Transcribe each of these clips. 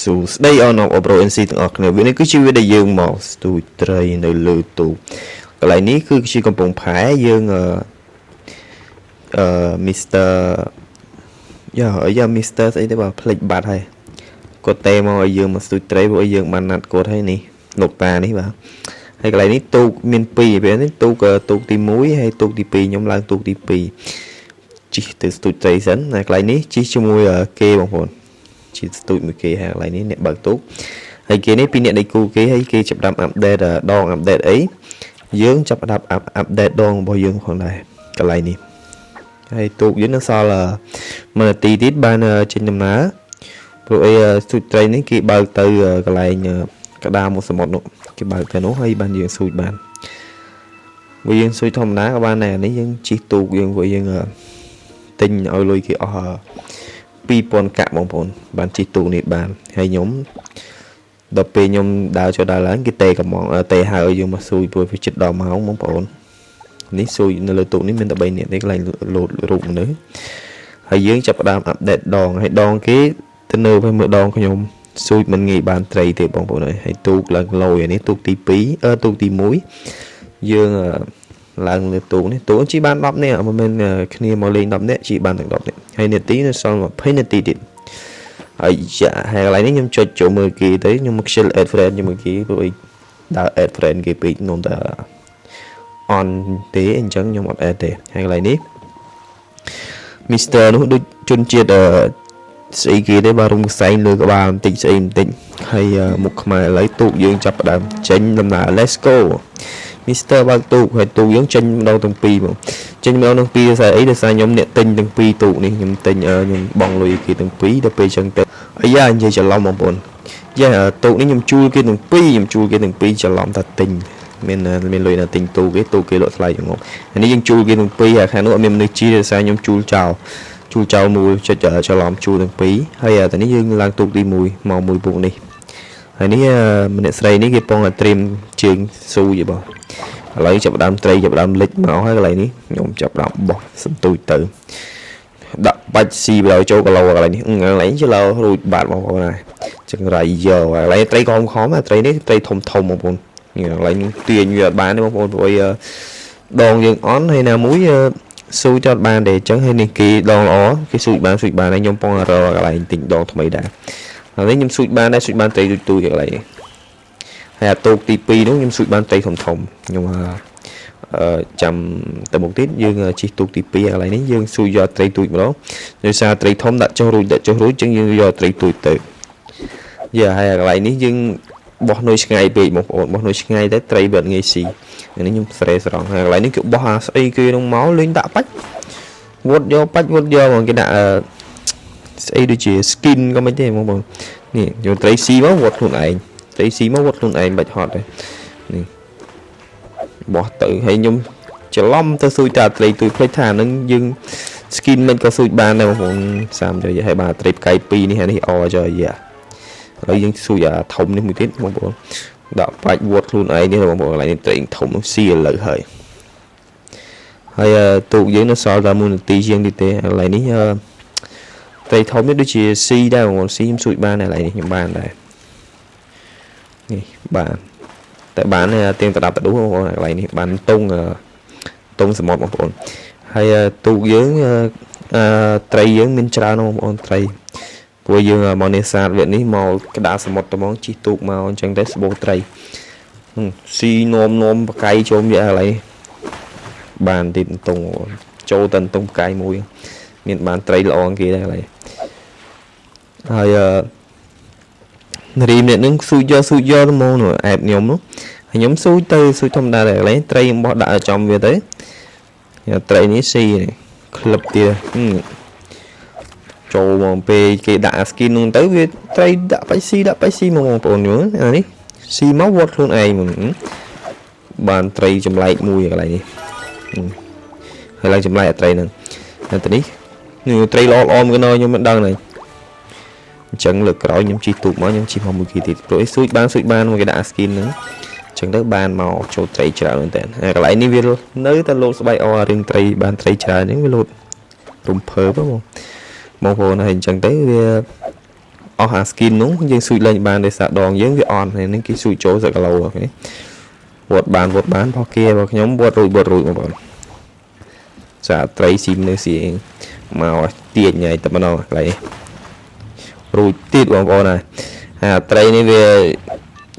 សួស្តីអរណបប្រូ NC ទាំងអស់គ្នា។វានេះគឺជាវាដែលយើងមកស្ទូចត្រីនៅលើទូកកន្លែងនេះគឺជាកំពង់ផែយើងអឺអឺ Mr យ៉ាយ៉ា Mr ស្អីទៅបាទភ្លេចបាត់ហើយគាត់ទេមកឲ្យយើងមកស្ទូចត្រីព្រោះឲ្យយើងបានណាត់គាត់ហើយនេះលោកតានេះបាទហើយកន្លែងនេះទូកមាន2ពេលនេះទូកទូកទី1ហើយទូកទី2ខ្ញុំឡើងទូកទី2ជិះទៅស្ទូចត្រីសិនហើយកន្លែងនេះជិះជាមួយគេបងប្អូន ជាស្ទូចមួយគេហើយកន្លែងនេះអ្នកបើកទូកហើយគេនេះពីរអ្នកដៃគូគេហើយគេចាប់ផ្ដើម update ដង update អីយើងចាប់ផ្ដើម update ដងរបស់យើងផងដែរកន្លែងនេះហើយទូកយើងនៅសល់1នាទីទៀតបានចេញដំណើរព្រោះអីស្ទូចត្រីនេះគេបើកទៅកន្លែងកដាលមុខសមុទ្រនោះគេបើកទៅនោះហើយបានយើងស្ទូចបានព្រោះយើងស្ទូចធម្មតាក៏បានដែរអានេះយើងជិះទូកយើងព្រោះយើងទិញឲ្យលុយគេអស់2000កាក់បងប្អូនបានជិះទូកនេះបានហើយខ្ញុំដល់ពេលខ្ញុំដើរចូលដើរឡើងគេទេកំងទេហៅឲ្យយើងមកស៊ូយព្រោះវាចិត្តដល់ម៉ោងបងប្អូននេះស៊ូយនៅលើទូកនេះមានតែ3នាក់ទេកន្លែងលោតរូបមនុស្សហើយយើងចាប់ផ្ដើម update ដងហើយដងគេទៅនៅឲ្យមើលដងខ្ញុំស៊ូចមិនងាយបានត្រីទេបងប្អូនអើយហើយទូកឡើងលយនេះទូកទី2អឺទូកទី1យើងឡើងលើទូកនេះទូកជិះបាន10នាក់មិនមែនគ្នាមកលេង10នាក់ជិះបានទាំង10នាក់ហើយនាទីនៅសល់20នាទីទៀតហើយចាហើយកន្លែងនេះខ្ញុំចុចចូលមើលគេទៅខ្ញុំមកខ្ជិល add friend ជាមួយគេព្រោះអីដើរ add friend គេពេកនំតែអន់ទេអញ្ចឹងខ្ញុំអត់ add ទេ។ហើយកន្លែងនេះ Mister នោះដូចជនជាតិអឺស្អីគេទេបាទរុំខ្សែងលើក្បាលបន្តិចស្អីបន្តិចហើយមុខខ្មែរឥឡូវទូកយើងចាប់ផ្ដើមចេញដំណើរ Let's go Mister បើកទូកហើយទូកយើងចេញម្ដងទាំងពីរមកចេញម្ដងទាំងពីរដោយសារអីដោយសារខ្ញុំអ្នកទិញទាំងពីរទូកនេះខ្ញុំទិញខ្ញុំបង់លុយគេទាំងពីរដល់ពេលចឹងទៅអាយ៉ានិយាយច្រឡំបងប្អូនយ៉ាទូកនេះខ្ញុំជួលគេទាំងពីរខ្ញុំជួលគេទាំងពីរច្រឡំថាទិញមានមានលុយណាទិញទូកគេទូកគេលក់ថ្លៃចងប់អានេះយើងជួលគេទាំងពីរហើយខាងនោះអត់មានមនុស្សជីដោយសារខ្ញុំជួលចោលជួលចោលមួយចុចច្រឡំជួលទាំងពីរហើយតែនេះយើងឡើងទូកទី1មកមួយពុកនេះហើយនេះម្នាក់ស្រីនេះគេពងតែត្រៀមជើងស៊ូយបងឥឡូវចាប់ដើមត្រីចាប់ដើមលិចមកហើយកន្លែងនេះខ្ញុំចាប់ដើមបោះសន្ទូចទៅដាក់បាច់ស៊ីបដល់ចូលគីឡូកន្លែងនេះកន្លែងគីឡូរួចបាត់បងប្អូនហើយចង្រៃយកកន្លែងត្រីខំខំត្រីនេះត្រីធំធំបងប្អូននេះកន្លែងទាញវាអត់បានទេបងប្អូនព្រោះអីដងយើងអន់ហើយណាមួយស៊ូចអត់បានទេអញ្ចឹងហើយនេះគេដងល្អគេស៊ូចបានស៊ូចបានហើយខ្ញុំពងរកកន្លែងទិញដងថ្មីដែរហើយនេះខ្ញុំស៊ូចបានដែរស៊ូចបានត្រីទូចទូចកន្លែងនេះហើយអាទូកទី2នោះខ្ញុំស៊ូចបានត្រីធំធំខ្ញុំអឺចាំទៅមុខទៀតយើងជិះទូកទី2កន្លែងនេះយើងស៊ូចយកត្រីទូចម្ដងដោយសារត្រីធំដាក់ចុះរួចដាក់ចុះរួចអញ្ចឹងយើងយកត្រីទូចទៅយ៉ាហើយកន្លែងនេះយើងបោះនុយឆ្ងាយពេកបងប្អូនបោះនុយឆ្ងាយទៅត្រីវាអត់ងាយស៊ីនេះខ្ញុំស្រេស្រង់ហើយកន្លែងនេះគឺបោះអាស្អីគេនឹងមកលេងដាក់បាច់វត់យកបាច់វត់យកហ្មងគេដាក់អឺស្អីដូចជា skin ក៏មិនទេបងប្អូននេះយកត្រីស៊ីមកវត់ខ្លួនឯងត្រីស៊ីមកវត់ខ្លួនឯងបាច់ហត់ទេនេះបោះទៅហើយខ្ញុំច្រឡំទៅស៊ូចតាត្រីទូចភ្លេចថានឹងយើង skin មិនក៏ស៊ូចបានដែរបងប្អូនសាមចុយហើយបាទត្រីផ្កាយ2នេះហើយនេះអចុយយ៉ាឥឡូវយើងស៊ូចអាធំនេះមួយទៀតបងប្អូនដាក់បាច់វត់ខ្លួនឯងនេះបងប្អូនកន្លែងនេះត្រីធំស៊ីឥឡូវហើយហើយទូកយើងនៅសល់តែ1នាទីជាងទៀតទេកន្លែងនេះត្រីធំនេះដូចជាស៊ីដែរបងប្អូនស៊ីខ្ញុំស៊ូចបានដែរកន្លែងនេះខ្ញុំបានដែរនេះបានតែបានទៀងតដាប់តដួសបងប្អូនកន្លែងនេះបានតុងតុងសមុទ្របងប្អូនហើយទូកយើងអឺត្រីយើងមានច្រើនបងប្អូនត្រីព្រោះយើងមកនេសាទវគ្គនេះមកក្តារសមុទ្រត្មងជិះទូកមកអញ្ចឹងទៅស្បូរត្រីស៊ីនោមនោមបកៃចូលយកកន្លែងបានទៀតតុងចូលទៅតុងផ្កាយមួយមានបានត្រីល្អគេដែរកន្លែងហើយអឺនារីម្នាក់នឹងស៊ូចយកស៊ូចយកទៅមកនោះអែបខ្ញុំនោះហើយខ្ញុំស៊ូចទៅស៊ូចធម្មតាដែរកន្លែងត្រីខ្ញុំបោះដាក់ឲ្យចំវាទៅត្រីនេះស៊ីក្លឹបទៀតចូលមកពេលគេដាក់អា skin នោះទៅវាត្រីដាក់បាច់ស៊ីដាក់បាច់ស៊ីមកបងប្អូនយល់អានេះស៊ីមកវត្តខ្លួនឯងមកបានត្រីចម្លែកមួយកន្លែងនេះហើយឡើងចម្លែកអាត្រីហ្នឹងតែនេះនេះត្រីល្អល្អមកនៅខ្ញុំមិនដឹងទេអញ្ចឹងលើកក្រោយខ្ញុំជិះទូកមកខ្ញុំជិះមកមួយគេទៀតព្រោះអីស៊ូចបានស៊ូចបានមកគេដាក់អា skin ហ្នឹងអញ្ចឹងទៅបានមកចូលត្រីច្រើនមែនតើហើយកន្លែងនេះវានៅតែលោតស្បែកអរឿងត្រីបានត្រីច្រើនអញ្ចឹងវាលោតរំភើបបងបងប្អូនហើយអញ្ចឹងទៅវា អស់អា skin នោះយើងស៊ូចលេងបានដោយសារដងយើងវាអន់នេះគេស៊ូចចូលសគីឡូ OK វត្តបានវត្តបានផុសគេរបស់ខ្ញុំវត្តរួចវត្តរួចបងប្អូនចាត្រីស៊ីនៅស៊ីមកទាញហើយតែម្ដងកន្លែងរួចទៀតបងប្អូនហើយអាត្រីនេះវា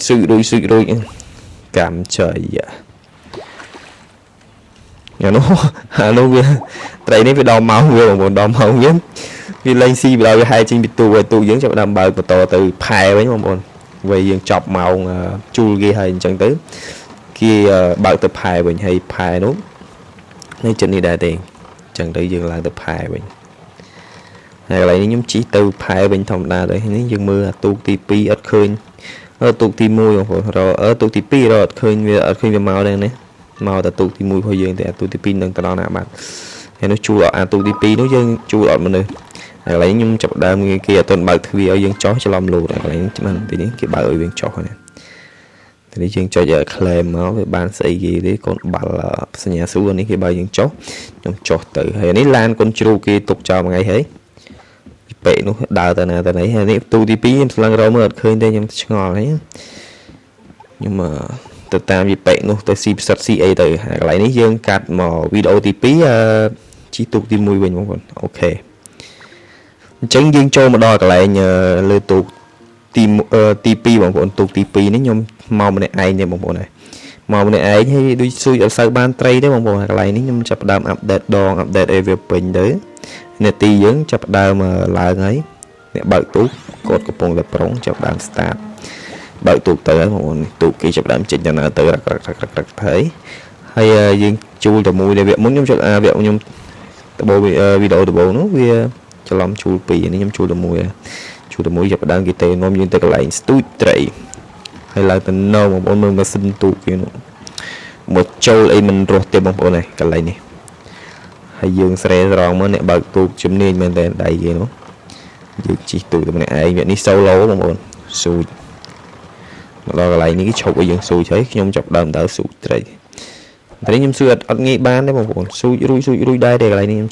ស៊ូចរួចស៊ូចរួចកម្មចៃយ៉ានោះអានោះវាត្រីនេះវាដល់ម៉ោងវាបងប្អូនដល់ម៉ោងវាវាលេងស៊ីបណ្ដោយវាហែចេញពីទូហើយទូយើងចាប់ដើមបើកបន្តទៅផែវិញបងប្អូនវេយើងចប់ម៉ោងជួលគេហើយអញ្ចឹងទៅគេបើកទៅផែវិញហើយផែនោះនៅចិត្តនេះដែរទេអញ្ចឹងទៅយើងឡើងទៅផែវិញហើយកន្លែងនេះខ្ញុំជិះទៅផែវិញធម្មតាទៅនេះយើងមើលអាទូកទី2អត់ឃើញអឺទូកទី1បងប្អូនរកអឺទូកទី2រកអត់ឃើញវាអត់ឃើញវាមកដែរនេះមកតែទូកទី1របស់យើងតែអាទូកទី2នឹងទៅដល់ណាបាត់ហើយនោះជួលអាទូកទី2នោះយើងជួលអត់មនុស្សហើយកន្លែងខ្ញុំចាប់ដើមគេអត់ទាន់បើកទ្វារឲ្យយើងចោះច្រឡំលោតកន្លែងច្បាស់ទីនេះគេបើកឲ្យយើងចោះហ្នឹងទីនេះយើងចុច claim មកវាបានស្អីគេទេកូនបាល់សញ្ញាសួរនេះគេបើយើងចោះខ្ញុំចោះទៅហើយនេះឡានកូនជ្រូកគេទុកចោលមួយថ្ងៃហើយពេកនោះដើរទៅណាទៅណីហើយនេះទូទី2ខ្ញុំស្លឹងរកមើលអត់ឃើញទេខ្ញុំឆ្ងល់ហើយខ្ញុំទៅតាមយីពេកនោះទៅស៊ីផ្សិតស៊ីអីទៅហើយកន្លែងនេះយើងកាត់មកវីដេអូទី2អឺជីទូកទី1វិញបងប្អូន OK អញ្ចឹងយើងចូលមកដល់កន្លែងលើទូកទីទី2បងប្អូនទូកទី2នេះខ្ញុំមកម្នាក់ឯងទេបងប្អូនហើយមកម្នាក់ឯងហើយដូចស៊ូចអត់សូវបានត្រីទេបងប្អូនកន្លែងនេះខ្ញុំចាប់ផ្ដើម update ដង update អីវាពេញទៅនាទីយើងចាប់ផ្ដើមឡើងហើយអ្នកបើកទូកគាត់កំពុងតែប្រុងចាប់ផ្ដើម start បើកទូកទៅហើយបងប្អូនទូកគេចាប់ផ្ដើមចេញដំណើរទៅរឹករឹករឹករឹកទៅហើយយើងជួលតែមួយដែលវគ្គមុនខ្ញុំចុចអាវគ្គខ្ញុំដបវីដេអូដំបូងនោះវាច្រឡំជួលពីរនេះខ្ញុំជួលតែមួយជួលតែមួយចាប់ផ្ដើមគេទេនាំយើងទៅកន្លែងស្ទូចត្រីហើយឡើងទៅនៅបងប្អូនមើលម៉ាស៊ីនទូកគេនោះមកចូលអីមិនរស់ទេបងប្អូនហើយកន្លែងនេះហើយយើងស្រែស្រងមើលអ្នកបើកទូកជំនាញមែនតើដៃគេនោះយើងជិះទូកតែម្នាក់ឯងវគ្គនេះ solo បងប្អូនស៊ូចមកដល់កន្លែងនេះគេឈប់ឲ្យយើងស៊ូចហើយខ្ញុំចាប់ដើមដើរស៊ូចត្រីតែខ្ញុំស៊ូអត់អត់ងាយបានទេបងប្អូនស៊ូចរួចស៊ូចរួចដែរទេកន្លែងនេះខ្ញុំ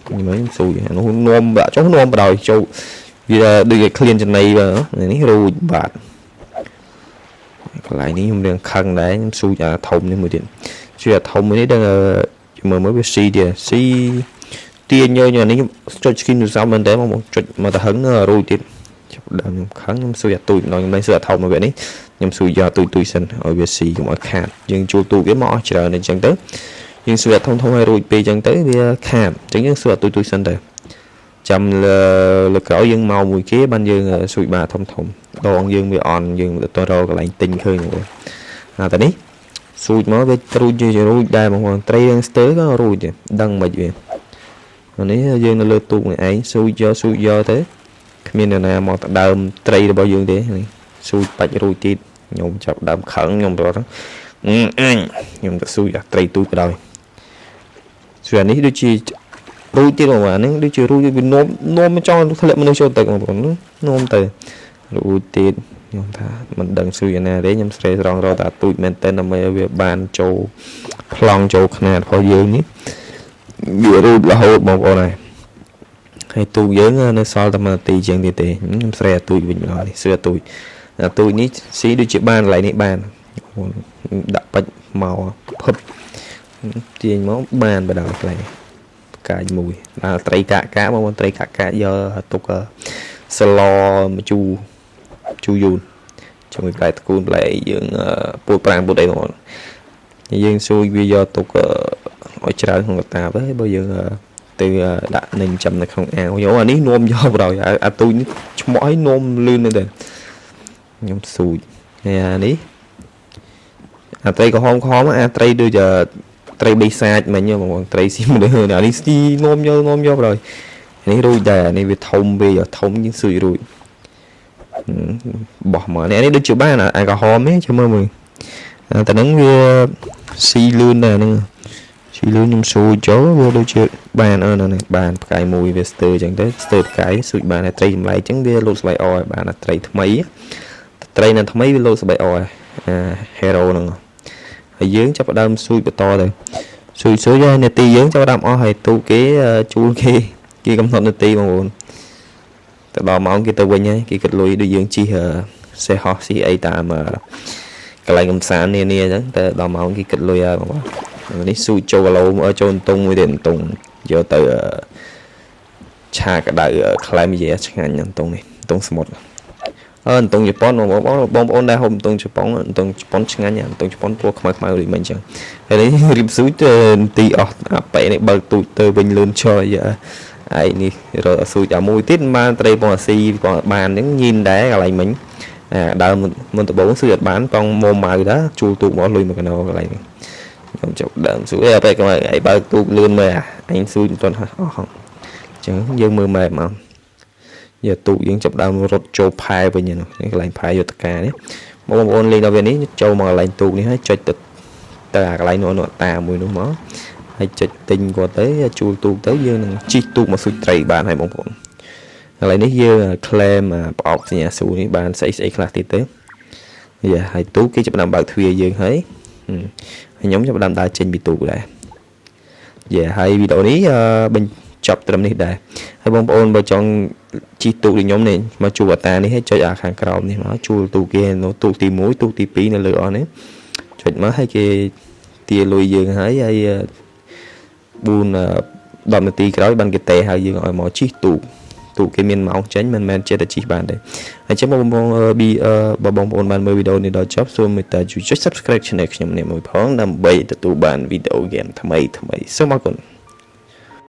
ខ្ញុំមើលខ្ញុំស៊ូចអានោះនាំបាក់ចុះនាំបដ ாய் ចូលវាដូចជាឃ្លានចំណីបាទនេះរួចបាទកន្លែងនេះខ្ញុំរៀងខឹងដែរខ្ញុំស៊ូចអាធំនេះមួយទៀតស៊ូចអាធំមួយនេះដឹងមើលមើលវាស៊ីទៀតស៊ីទាញយកនេះខ្ញុំចុច skin ទូរស័ព្ទមែនតើបងចុចមកទៅហឹងរួចទៀតចាប់ដើមខ្ញុំខឹងខ្ញុំស៊ូចអាទូចម្ដងខ្ញុំលែងស៊ូអាធំមកវានេះខ្ញុំស៊ូយកទូចទូចសិនឲ្យវាស៊ីកុំឲ្យខាតយើងជួលទូកវាមកអស់ច្រើនអញ្ចឹងទៅយើងស៊ូអាធំធំឲ្យរួចពេកអញ្ចឹងទៅវាខាតអញ្ចឹងយើងស៊ូអាទូចទូចសិនទៅចាំលើលើក្រោយយើងមកមួយគេបានយើងស៊ូចបាទធំធំដងយើងវាអន់យើងទៅរកកន្លែងទិញឃើញបងប្អូនអាតានេះស៊ូចមកវារួចរួចដែរបងប្អូនត្រីយើងស្ទើក៏រួចដែរដឹងមិនវានេះយើងនៅលើទូកនេះឯងស៊ូចយកស៊ូចយកទៅគ្មាននរណាមកដដើមត្រីរបស់យើងទេនេះស៊ូចបាច់រួចទៀតខ្ញុំចាប់ដើមខឹងខ្ញុំប្រត់អញខ្ញុំទៅស៊ូចអាត្រីទូចបដ ாய் ស៊ូអានេះដូចជារួចទៀតបងប្អូនអានេះដូចជារួចវានោមនោមចង់ធ្លាក់មនុស្សចូលទឹកបងប្អូននោមទៅរួចទៀតខ្ញុំថាមិនដឹងស៊ូយ៉ាងណាទេខ្ញុំស្រេស្រង់រកតែទូចមែនតើដើម្បីឲ្យវាបានចូលប្លង់ចូលខ្នាតរបស់យើងនេះវារួចរហូតបងប្អូនហើយហើយទូកយើងនៅសល់តែ1នាទីជាងទៀតទេខ្ញុំស្រែអាទូចវិញម្ដងនេះស៊ូអាទូចអាទូចនេះស៊ីដូចជាបានកន្លែងនេះបានដាក់បាច់មកភឹបទាញមកបានបដៅកន្លែងនេះកាយមួយដល់ត្រីកាក់កាក់បងប្អូនត្រីកាក់កាក់យកទុកសឡមកជូជូយូនជាមួយផ្លែតគូនផ្លែអីយើងពូតប្រាំងពូតអីបងប្អូនយើងស៊ូវាយកទុកឲ្យច្រើនក្នុងកតាបហើយបើយើងទៅដាក់នឹងចាំនៅក្នុងអាវយកអានេះនោមយកបដ ாய் អាទូចនេះឈ្មោះឲ្យនោមលឿនមែនទេខ្ញុំស៊ូចហើយអានេះអាត្រីក្រហមក្រហមអាត្រីដូចត្រីបិសាចមិញបងប្អូនត្រីស៊ីមនុស្សអានេះស៊ីនោមយកនោមយកបដ ாய் នេះរួចដែរអានេះវាធំវាធំជាងស៊ូចរួចបោះមកនេះនេះដូចជាបានអាក្រហមនេះចាំមើលមើលតែហ្នឹងវាស៊ីលឿនដែរហ្នឹងស៊ីលឿនខ្ញុំស៊ូចចូលវាដូចជាបានអឺនេះបានផ្កាយមួយវាស្ទើអញ្ចឹងទៅស្ទើផ្កាយស៊ូចបានតែត្រីចម្លែកអញ្ចឹងវាលោតស្បែកអបានតែត្រីថ្មីត្រីនៅថ្មីវាលោតស្បែកអអា hero ហ្នឹងហើយយើងចាប់ផ្ដើមស៊ូចបន្តទៅស៊ូចស៊ូចហើយនាទីយើងចាប់ផ្ដើមអស់ហើយទូគេជួលគេគេកំណត់នាទីបងប្អូន ទៅដល់ម៉ោងគេទៅវិញហើយគេគិតលុយដូចយើងជិះសេះហោះស៊ីអីតាមកន្លែងកំសាន្តនានាអញ្ចឹងតែដល់ម៉ោងគេគិតលុយហើយបងប្អូននេះស៊ូចូលគីឡូចូលអន្ទង់មួយទៀតអន្ទង់យកទៅឆាក្តៅក្លែមយេឆ្ងាញ់អន្ទង់នេះអន្ទង់សមុទ្រអឺអន្ទង់ជប៉ុនបងប្អូនបងប្អូនដែលហូបអន្ទង់ជប៉ុនអន្ទង់ជប៉ុនឆ្ងាញ់អន្ទង់ជប៉ុនពណ៌ខ្មៅខ្មៅដូចមិនអញ្ចឹងហើយនេះរៀបស៊ូចទីអស់អាប៉ែនេះបើកទូចទៅវិញលឿនចយឯនេះរកស៊ូចអាមួយទៀតបានត្រីពងអាស៊ីពងបានអញ្ចឹងញីនដែរកន្លែងមិញអាដើមមុនដំបូងស៊ឺអត់បានបងមុំម៉ៅដែរជួលទូកមកលុយមួយកណោកន្លែងនេះខ្ញុំចុកដើមស៊ូអេបែកកុំឲ្យបើកទូកលឿនមើលអញស៊ូមិនទាន់ហោះអស់ហងអញ្ចឹងយើងមើលម៉ែមកយកទូកយើងចាប់ដើមរត់ចូលផែវិញនោះកន្លែងផែយុទ្ធការនេះបងប្អូនលេងដល់វានេះចូលមកកន្លែងទូកនេះហើយចុចទៅទៅអាកន្លែងនោះនោះតាមួយនោះមកហើយចុចទិញគាត់ទៅជួលទូកទៅយើងនឹងជិះទូកមកស៊ូចត្រីបានហើយបងប្អូនកន្លែងនេះយើង claim ប្រអប់សញ្ញាស៊ូនេះបានស្អីស្អីខ្លះទៀតទៅយ៉ាហើយទូកគេចាប់ដើមបើកទ្វារយើងហើយខ្ញុំចាប់ដើមដើរចេញពីទូកដែរយ៉ាហើយវីដេអូនេះបញ្ចប់ត្រឹមនេះដែរហើយបងប្អូនបើចង់ជិះទូកដូចខ្ញុំនេះមកជួបអតានេះហើយចុចអាខាងក្រោមនេះមកជួលទូកគេនៅទូកទី1ទូកទី2នៅលើអស់នេះចុចមកហើយគេទាលុយយើងហើយហើយ4 10នាទីក្រោយបានគេទេហើយយើងឲ្យមកជិះទូកទូកគេមានម៉ោងចេញមិនមែនចេះតែជិះបានទេហើយចឹងបងប្អូនប៊ីបើបងប្អូនបានមើលវីដេអូនេះដល់ចប់សូមមេត្តាជួយចុច Subscribe Channel ខ្ញុំនេះមួយផងដើម្បីទទួលបានវីដេអូហ្គេមថ្មីថ្មីសូមអរគុណ។